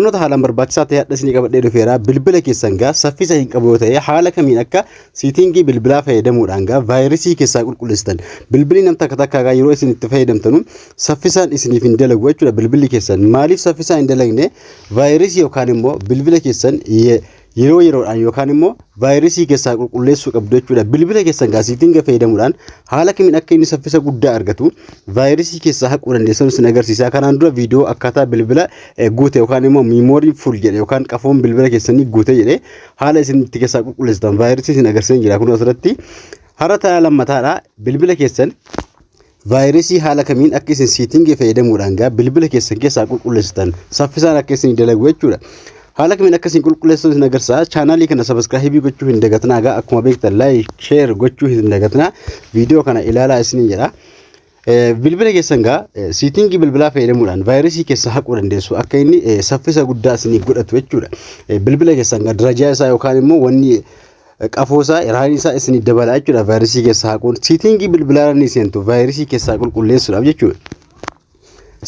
Barnoota haalaan barbaachisaa ta'e hadha isinii qabadhee dhufeera. Bilbila keessan gaa saffisa hin qabu yoo ta'e, haala kamiin akka setting bilbilaa fayyadamuudhaan gaa vaayirasii keessaa qulqulleessitan. Bilbilli nam takka takka gaa yeroo isin itti fayyadamtanu saffisaan isiniif hin dalagu jechuudha. Bilbilli keessan maaliif saffisaan hin dalagne? Vaayirasii yookaan immoo bilbila keessan yeroo yeroodhaan yookaan immoo vaayirasii keessaa qulqulleessuu qabdu jechuudha. Bilbila keessan gaa setting fayyadamuudhaan haala kamiin akka inni saffisa guddaa argatu, vaayirasii keessaa haquu dandeessan isin agarsiisa. Kanaan dura viidiyoo akkaataa bilbila guute yookaan immoo memory full jedhe yookaan qafoon bilbila keessanii guute jedhe, haala isin itti keessaa qulqulleessitan vaayirasii isin agarsiisan jira. Kun asirratti hara ta'a lammataadha. Bilbila keessan vaayirasii haala kamiin akka isin setting fayyadamuudhaan gaa bilbila keessan keessaa qulqulleessitan, saffisaan akka isin dalagu jechuudha. Haala kamiin akka isin qulqulleessitan isin agarsiisa. Chaanaalii kana subscribe gochuu hin dagatinaa. Gaa akkuma beektan like, share gochuu hin dagatinaa. Viidiyoo kana ilaalaa isiniin jedha. Bilbila keessan gaa setting bilbilaa fayyadamuudhaan vaayirasii keessaa haquu dandeessu, akka inni saffisa guddaa isinii godhatu jechuudha. Bilbila keessan gaa darajaa isaa yookaan immoo wanni qafoo isaa, RAM isaa isinii dabala jechuudha vaayirasii keessaa haquun. Setting bilbilaa ni seentu vaayirasii keessaa qulqulleessuudhaaf jechuudha.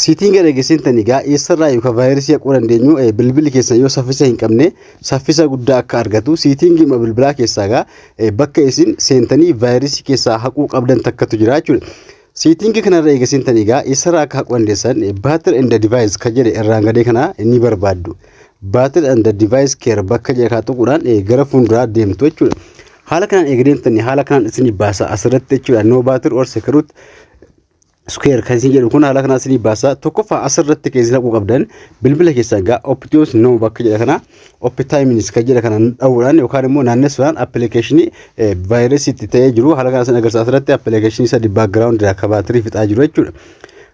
Setting erga seentanii gaa eessarraa yookaan vaayirasii haquu dandeenyu, bilbilli keessan yoo saffisa hin qabne saffisa guddaa akka argatu, setting bilbilaa keessaa gaa bakka isin seentanii vaayirasii keessaa haquu qabdan takkatu jira jechuudha. Setting kanarra eega seentanii gaa eessarraa akka haquu dandeessan, battery and device kan jedhe irraan gadee kana ni barbaaddu. Battery and device care bakka jedhe kana tuquudhaan gara fuulduraa deemtu jechuudha. Haala kanaan eega deemtanii haala kanaan isinii baasa asirratti jechuudha. No battery or security square kan isin jedhu kun haala kanaan isinii baasa. Tokkoffaa asirratti kan isin haquu qabdan bilbila keessan gaa options no bakka jedha kana, optimize kan jedha kana dha'uudhaan yookaan immoo naannessuudhaan appilikeeshinii vaayirasii itti ta'ee jiru haala kanaan isin agarsiisa. Asirratti appilikeeshinii sadi background akka baatirii fixaa jiru jechuudha.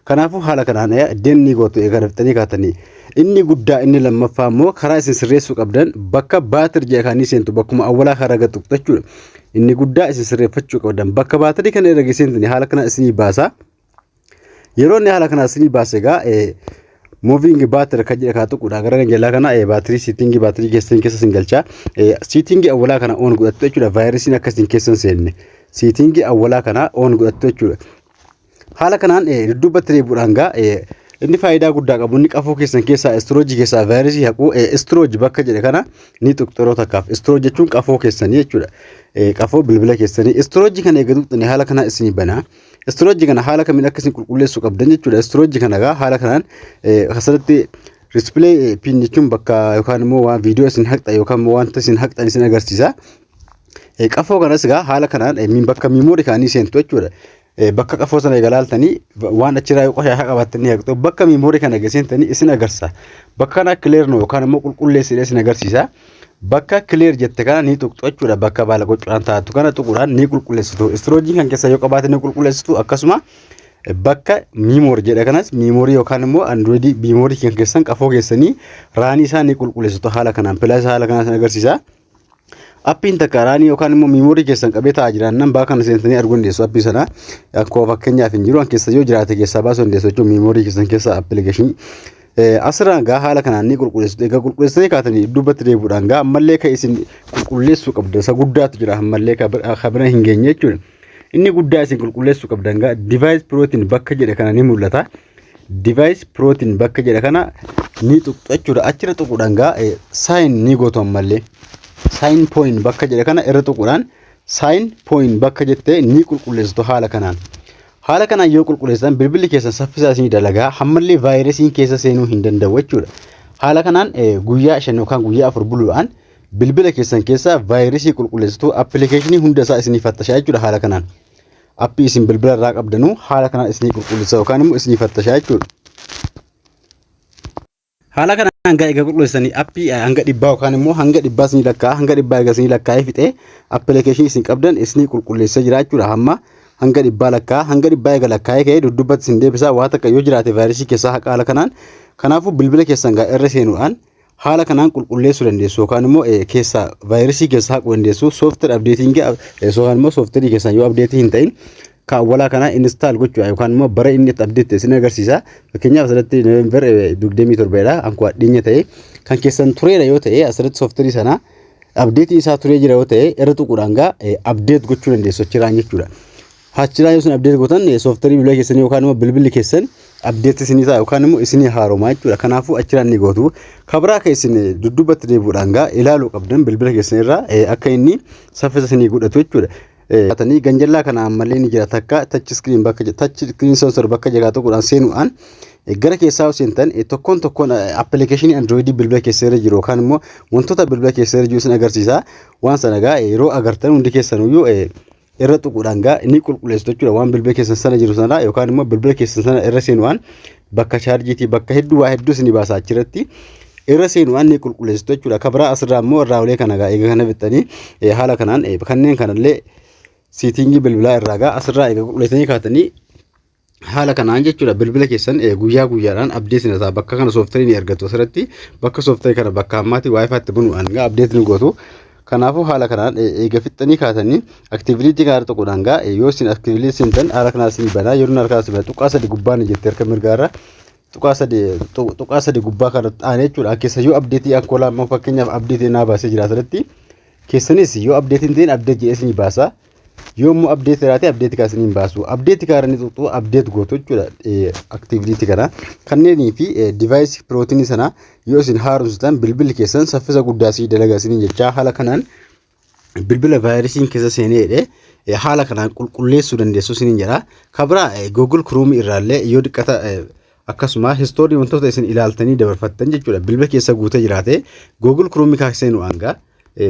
Kanaafuu haala kanaan deemni gootu egaa daftanii kaatanii. Inni guddaa inni lammaffaa immoo karaa isin sirreessuu qabdan bakka battery jedha seentu, bakkuma awwalaa karaa gad tuqxu jechuudha. Inni guddaa isin sirreeffachuu qabdan bakka baatirii kana irra seentanii haala kana isinii baasa. Yeroo inni haala kana isinii baase egaa moving battery kan jedha kana tuquudha. Gara jalaa kana baatirii, setting baatirii keessan keessa isin galcha. Setting awwalaa kana on godhattu jechuudha. Vaayirasiin akka isin keessa hin seenne. Setting awwalaa kana on godhattu jechuudha. Haala kanaan dudduubatti deebi'uudhaan gaa inni faayidaa guddaa qabu, inni qafoo keessan keessaa, storage keessaa vaayirasii haquu, storage bakka jedhe kana ni tuqxu yeroo takkaaf. Storage jechuun qafoo keessanii jechuudha. Qafoo bilbila keessanii storage kana eega tuqxanii haala kanaan isinii banaa. Storage kana haala kamiin akka isin qulqulleessuu qabdan jechuudha. Storage kana egaa haala kanaan asirratti recycle bin jechuun bakka yookaan immoo waan viidiyoo isin haqxan yookaan immoo wanta isin haqxan isin agarsiisa. Qafoo kanas egaa haala kanaan bakka memory kaanii seentu jechuudha. Bakka qafoo sana egaa laaltanii waan achirraa yoo qoshaashaa qabaattanii haqxu, bakka memory kana egaa seentanii isin agarsiisa. Bakka kana clear no yookaan immoo qulqulleessidha isin agarsiisa. Bakka clear jette kana ni tuqxu jechuudha. Bakka baala qocuudhaan taatu kana tuquudhaan ni qulqulleessitu. Storage kan keessa yoo qabaate ni qulqulleessitu. Akkasuma bakka memory jedha kanas, memory yookaan immoo Android memory kan keessan, qafoo keessanii, RAM isaa ni qulqulleessitu haala kanaan. Plus haala kanaan isin agarsiisa. Appiin takka RAM yookaan immoo memory keessan qabee taa'aa jiran bakka kana seentanii arguu dandeessu appii sana. Akkuma fakkeenyaaf hin jiru, keessa yoo jiraate keessaa baasuu dandeessu jechuun memory keessan keessa appilikeeshinii. Asirraan gaa haala kanaan ni qulqulleessitu. Egaa qulqulleessitanii kaatanii dudduubatti deebi'uudhaan gaa ammallee kan isin qulqulleessuu qabdan isa guddaatu jira, ammallee kan bira hin geenye jechuudha. Inni guddaa isin qulqulleessuu qabdan gaa device protection bakka jedhe kana ni mul'ata. Device protection bakka jedhe kana ni tuqxu jechuudha. Achirra tuquudhaan gaa sign ni gootu ammallee. Sign phone bakka jedhe kana irra tuquudhaan sign phone bakka jettee ni qulqulleessitu haala kanaan. Haala kanaan yoo qulqulleessitan bilbilli keessan saffisaa isinii dalagaa, hammallee vaayirasiin keessa seenuu hin danda'u jechuudha. Haala kanaan guyyaa 5 yookaan guyyaa 4 buluudhaan bilbila keessan keessa vaayirasii qulqulleessitu, appilikeeshinii hunda isaa isinii fattashaa jechuudha haala kanaan. Appii isin bilbila irraa qabdanuu haala kanaan isinii qulqulleessa yookaan immoo isinii fattashaa jechuudha. Haala kanaan gaa egaa qulqulleessanii appii hanga 100 yookaan immoo hanga 100 isinii lakkaa'a, hanga 100 egaa isinii lakkaa'ee fixee appilikeeshinii isin qabdan isinii qulqulleessee jira jechuudha. Hamma hanga 100 lakkaa'a, hanga 100 egaa lakkaa'ee ka'ee dudduubatti isin deebisaa, waa takka yoo jiraate vaayirasii keessaa haqa haala kanaan. Kanaafuu bilbila keessan gaa irra seenuudhaan haala kanaan qulqulleessuu dandeessu yookaan immoo keessaa vaayirasii keessaa haquu dandeessu. Software updating yookaan immoo software keessan yoo update hin ta'in kaawwalaa kana install gochuudha yookaan immoo bara inni itti update isin agarsiisa. Fakkeenyaaf asirratti November 27dha, ankoo dhiyeenya ta'e. Kan keessan tureera yoo ta'e, asirratti software sana update isaa turee jira yoo ta'e, irra tuquudhaan gaa update gochuu dandeessu achirraan jechuudha. Achirraan yoo isin update gootan software bilbila keessanii yookaan immoo bilbilli keessan Update isinii ta'a yookaan immoo isinii haaromaa jechuudha. Kanaafuu achirraan ni gootu. Kabraa kan isin dudduubatti deebi'uudhaan gaa ilaaluu qabdan bilbila keessan irraa akka inni saffisa isinii godhatu jechuudha. Tanii ganjallaa kana ammallee ni jira, takka touch screen bakka touch screen sensor bakka jagaa tokkodhaan seenuudhaan gara keessaa yoo seentan, tokkoon tokkoon application Android bilbila keessa irra jiru yookaan immoo wantoota bilbila keessa irra jiru isin agarsiisa. Waan sana gaa yeroo agartan hundi keessanuyyuu irra tuquudhaan gaa ni qulqulleessitu jechuudha. Waan bilbila keessan sana jiru sana yookaan immoo bilbila keessan sana irra seenuudhaan bakka chaarjiitii, bakka hedduu, waa hedduu isin baasa, achirratti irra seenuudhaan ni qulqulleessitu jechuudha. Kabraa asirraa immoo irraa olee kana gaa eega kana fixxanii, haala kanaan kanneen kanallee setting bilbilaa irraa gaa asirraa eega qulqulleessanii kaatanii, haala kanaan jechuudha, bilbila keessan guyyaa guyyaadhaan update ni ta'a. Bakka kana software ni argattu. Asirratti bakka software kana bakka ammaatti WiFitti bunuudhaan gaa update ni gootu. Kanaafuu haala kanaan eega fixxanii kaatanii, activity kana tuquudhaan gaa yoo isin activity seentan haala kanaan isin banaa. Yeroo harkaa isin banaa, tuqaa sadi gubbaa ni jirti, harka mirgaarra tuqaa sadi gubbaa kana aanee jechuudha. Keessa yoo update ankoolaa ammoo fakkeenyaaf update naa baasee jira asirratti. Keessanis yoo update hin ta'in update jedhee isin baasa. Yoo immoo update jiraate update kan isin hin baasu. Update kana ni tuqxu, update gootu jechuudha activity kana. Kanneenii fi device protection sana yoo isin haaromsitan bilbilli keessan saffisa guddaa sii dalagaa isiniin jechaa, haala kanaan bilbila vaayirasiin keessa seenee jedhee haala kanaan qulqulleessuu dandeessu isiniin jedha. Kabraa Google Chrome irraallee yoo dhiqqata, akkasuma history wantoota isin ilaaltanii dabarfattan jechuudha. Bilbila keessa guutee jiraate Google Chrome kaaseenuu gaa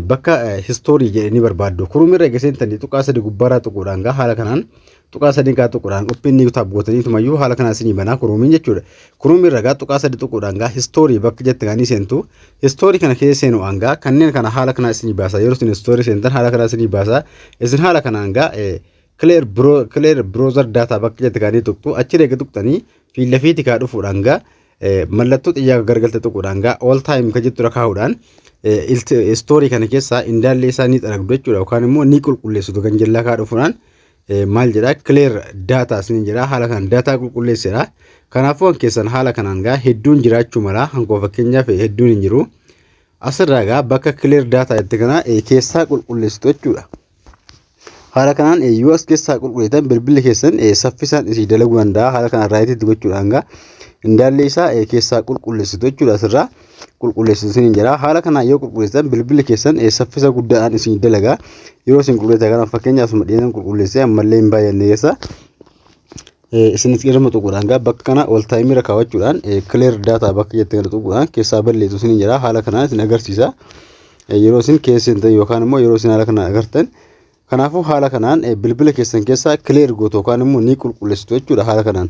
bakka history jedhanii barbaaddu. Chrome irra eega seentanii, tuqaa sadi gubbaarraa tuquudhaan gaa haala kanaan tuqaa sadi gaa tuquudhaan open ni tab gootanii tumayyuu haala kanaan isinii banaa Chromeiin jechuudha. Chrome irra gaa tuqaa sadi tuquudhaan gaa history bakka jette gaanii seentu. History kana keessa seenuudhaan gaa kanneen kana haala kanaan isinii baasa. Yeroo isin history seentan haala kanaan isinii baasa. Isin haala kanaan gaa clear browser data bakka jette gaanii tuqxu. Achi eega tuqxanii fiilla kaa dhufuudhaan gaa mallattoo xiyyaa gargalte tuquudhaan gaa all time ka jettu kaa'uudhaan history kana keessaa indaallee isaa ni xaragdu jechuudha, yookaan immoo ni qulqulleessitu. Kan jallaa kaa dhufuudhaan maal jedhaa, clear data isin jedhaa, haala kanaan data qulqulleessedha. Kanaafuu kan keessan haala kanaan gaa hedduun jiraachuu mala, hankoo fakkeenyaaf hedduun hin jiru. Asirraa gaa bakka clear data jette kana keessaa qulqulleessitu jechuudha. Haala kanaan yoo as keessaa qulqulleessitan bilbilli keessan saffisaan isii dalaguu danda'a. Haala kanaan rightitti gochuudhaan gaa indaallee isaa keessaa qulqulleessitu jechuudha, asirraa qulqulleessitu isiniin jedha. Haala kanaan yoo qulqulleessitan bilbilli keessan saffisa guddaadhaan isin dalaga. Yeroo isin qulqulleessitan kana fakkeenyaaf asuma dhiyeessan qulqulleessee ammallee hin baay'anne keessa isinitti irma tuquudhaan gaa bakka kana all time irra kaawwachuudhaan clear data bakka jette kana tuquudhaan keessaa balleessu isiniin jedha. Haala kanaan isin agarsiisa. Yeroo isin keessa seentan yookaan immoo yeroo isin haala kanaan agartan. Kanaafuu haala kanaan bilbila keessan keessaa clear gootu yookaan immoo ni qulqulleessitu jechuudha haala kanaan.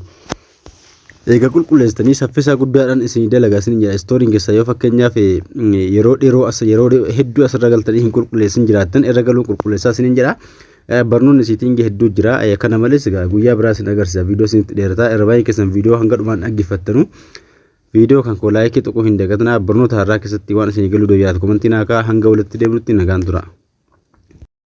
Egaa qulqulleessitanii saffisa guddaadhaan isin dalagaa isin jedha. Historyn keessaa yoo fakkeenyaaf yeroo dheeroo as yeroo hedduu asirra galtanii hin qulqulleessin jiraattan, irra galuun qulqulleessaa isiniin jedha. Barnoonni setting hedduu jira. Kana malees egaa guyyaa biraa isin agarsiisa. Viidiyoo isinitti dheerataa. Irra baay'ee keessan viidiyoo hanga dhumaan dhaggeeffattanu. Viidiyoo kan koo like tuquu hin dagatinaa. Barnoota har'aa keessatti waan isin galuu jiraatu comment naa kaa'aa. Hanga walitti deebinutti nagaan tura.